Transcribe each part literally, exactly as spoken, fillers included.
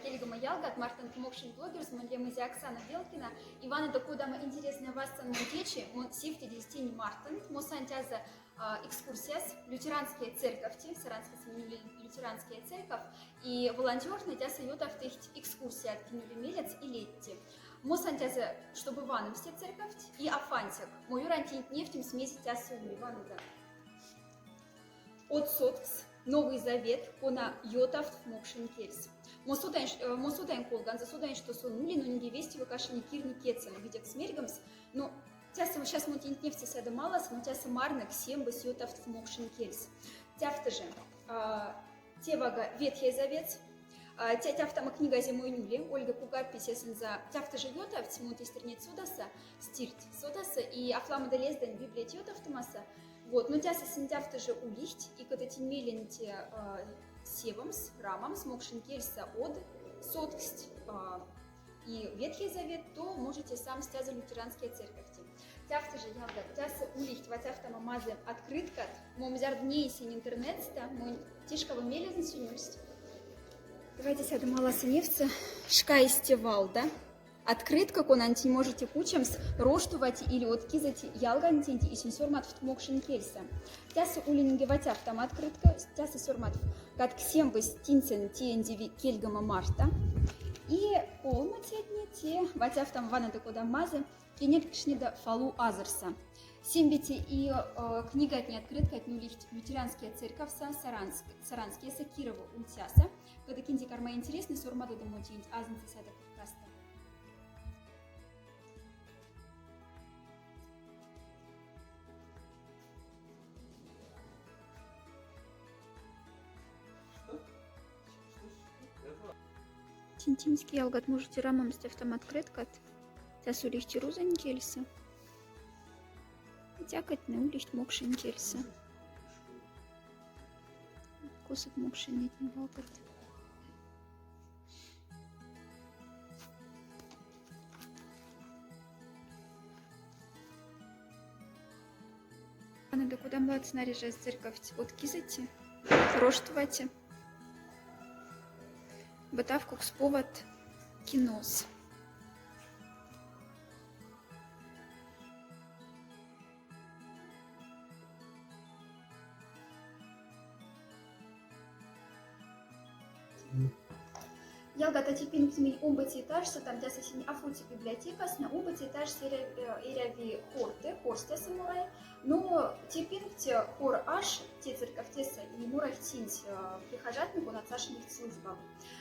Кельгома ялгат, мартонк мокшень блогерс, мон лемезя Оксана Белкина. И ванеда, кода ма интереснее вассан мон течи, мон сифтедиз тинь мартонк, мон сантяза а, экскурсияс, лютеранская церковь, Саранскеса минь ули лютеранская церковь, и волонтёртне тяса ётавтыхть экскурсият, кинь ули мелец и летти. Мон сантяза, чтобы ваномсте церковь и аф вансяк. Мон юран тинь невтемс, мезе тяса ули, ванеда. Од соткс, Новый Завет, кона ётавтф мокшень кельс. Мон содайнш-, э, мон содайн колганза, содайн, что сон ули, но нинге вестивы кашни кирни кецан, видекс мергемс. Но тяса, сейчас мон тинь невтса сяда малас, но тяса марнек ксембось ётавтф мокшень кельс. Тяфта же, а, те вага Ветхий Завет, а, тя-, тяфтама книгазе мойнули, Ольга Кугапи сесынза тяфта же ётавтсь, мон тестирнет содаса, стирть содаса, и аф ламада лездань библиотеке ётавтомаса. Вот, но тяса синь тяфта же улихть, и када тинь меленте, а, севомс, рамамс, мокшень кельса од сотксть, а, и Ветхий Завет, то можете сам стяза лютеранская церковь. Тяфта же, ялгат, тяса улихть ватяфтама мазы открыткат, мон мзярд нейсинь интернетста, мон тешкава мелезн сюнюсть. Давайте сяда маласа невтса, шкайсте валда. Открытка, конантень можете кучемс, роштувате или откизате ялгантенди и синь сёрматфт мокшень кельса. Тяса ули нинге ватяфтама открытка, тяса сёрматф, кад ксембось тиньсен тиендеви кельгома марта. И колмоцетне те ватяфтама, ванеда, кода мазы, кенеркшнеда фалу азорса. Симбите и, э, книгатне, открыткатне улихть лютеранская церковьса, Саранск-, Саранскеса, Кирова ульцяса. Када кинди карма интереснее, сёрмадода мон тинть азница сяда каста. Синь тиньске, ялгат, можете рамамс тяфтама открыткат. Тяса улихть рузонь кельса. Тякатьне улихть мокшень кельса. Косот мокшень неть не валгат. Ванеда, кода младс наряжась церковь, откизате, роштувате. Бытавкукс поват кинос. Ялгат, а те пингть минь омбоце этажса, там тяса синь аф ути библиотекасна, омбоце этажса эря-, э, эряви хорте, хорстяса морай. Но те пингть хор аш, те церковьтеса и моравтьсынь, э, прихожатне, конат сашмихть служба.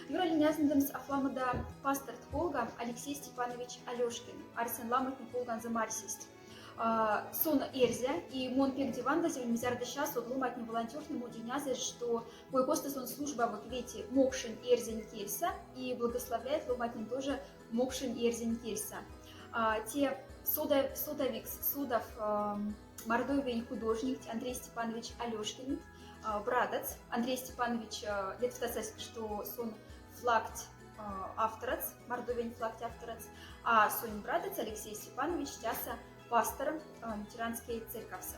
Юралинь азнодомс аф ламада пасторт колга Алексей Степанович Алёшкин, арсян ламотне колганза марсесть. А, сон эрзя, и мон пегде вандазель, мзярда час од ломатне волонтёртне мудинязы, что кой-коста сон служба вот вети мокшень эрзянь кельса и благословляет ломатнень тоже мокшень эрзянь кельса. А, те сода-, содавикс содав, ам, Мордовиянь художникть Андрей Степанович Алёшкинть, а, братоц Андрей Степанович, а, лепстасась, что сон флагть, а, автороц, Мордовиянь флагть автороц, а сонь братоц Алексей Степанович тяса пастор, а, лютеранской церковьса.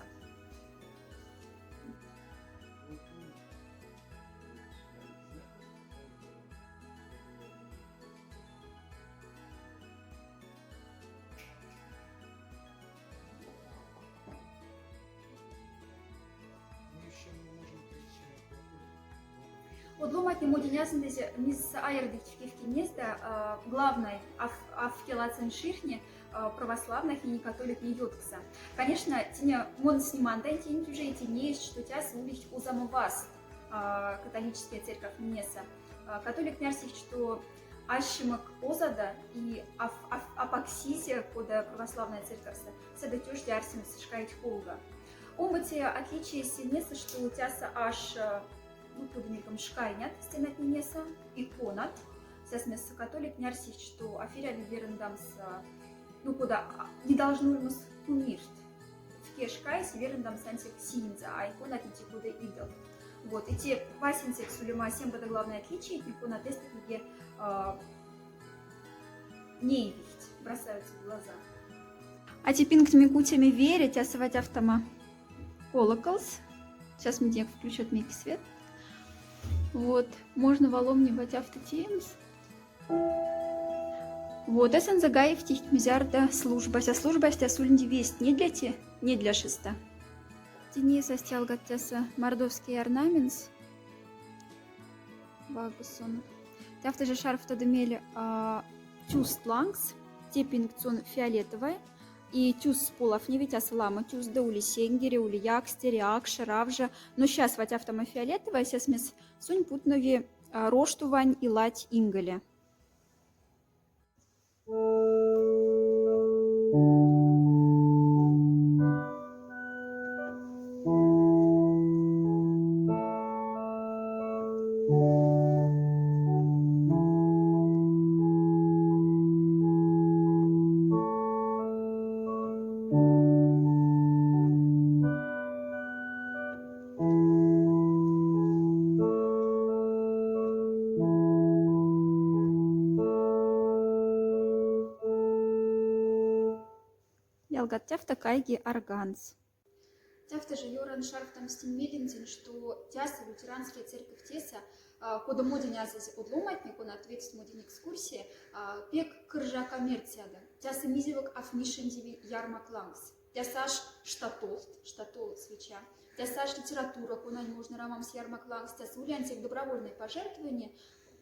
Од ломатне мудинязындазе миз аярдыхть кевкинезда, а, главной аф-, аф кялацен ширне, а, православной и католикной ёткса. Конечно, тине мон снимандань тень тюже и тинесть, что тяса улихть озамовас, а, католическая церковь нинеса. А, католик нярсихть, что ассимок озада и аф-, аф-, апак сизе, кода православная церковьса, седа тёжди арсемс шкайть колга. Омбоце отличие сенеса, что тяса аш, э, ну, кудыником шкайнят стенатненеса, иконат, сясмеса католик нярсихть, что аф эряви верандамса, ну, кода, а, не должно ульмас кумирт. Вке шкайс верандамс ансяк сиинза, а иконатне те кода идол. Вот, и те васенцекс улема сембода главное отличие, иконат эстетике, а, нейвихть, бросаются в глаза. А те пингть ми кутяме вере, тяса ватяфтама колоколс. Сейчас ми тяк включат меки свет. Вот, можно валом не ватяфта теемс. Вот эсэнзэ гайифтихть мзярда службась. А службась тяса ульнди весть недляти, недля шеста. Тяса сась ялгат тяса мордовский орнаментс. Вагусон. Тяфта жа шарфтоды мель, а, тюст лангс, тепинг сон фиолетовый, и тюст полофневи тяса лама тюст да ули сенгере, ули якстере, акша, равжа. Но сейчас вать афтама фиолетовый, сейчас мес сунь путнови, а, роштувань и лать инголе. Ялгат тяфта кайги органз. Тяфта же ёран шарфтамстень мелендзин, что тяса лютеранская церковь теса, а, кода модин азазь одломатне, кона ответит модин экскурсия, а, пек кыржа коммерцияда. Тяса мизевок афмишендеви ярмак лангс. Тяса аш штатолт, штатолт свеча. Тяса аш литература, конань можно рамамс ярмак лангс. Тяса улянтик добровольное пожертвование.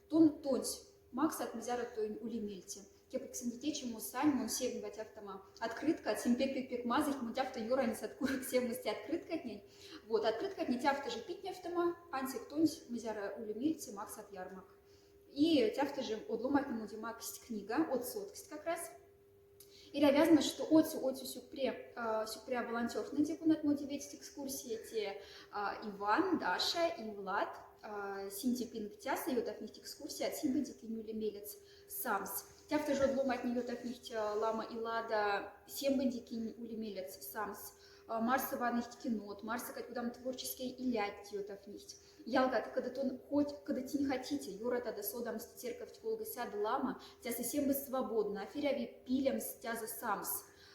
Тон тонсь максат мзяра тонь улимельте. Кепек сынди течи мусань, мон севн вать афтама открытка, сим пек-пек-пек мазых, мон тяфта юранис откурок севмысти открыткатнень. Вот, открыткатне тяфта же питнефтама, ансик тонсь мзяра улимельте максат ярмак. И тяфта же одломатне муди максть книга, отсотксть как раз. Иля вязано, что отсю, отсю сюкпре, а, сюкпре волонтёртнеди кунат муди ведьсть экскурсия, те, а, Иван, Даша и Влад, а, синти пинг тяса, и отафнихть экскурсия, от симбадик и нюли мелец самс. Тяфта же одломатне отафнихть, а, лама и лада, симбадик и ули мелец самс. А, марса ванихть кинот, марса кать кудам творческий илядти отафнихть. Ялгат, када тон хоть, када тинь хотите, ёрата да содамс церковь колга сяда лама, тяса сим бы свободно, аферяви пилемс тяса самс.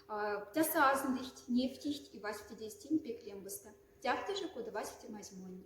А, тяса азндыхть, нефтихть и васьфтедестинь пеклем быста. Тяфта же, кода васьфте мазь монь.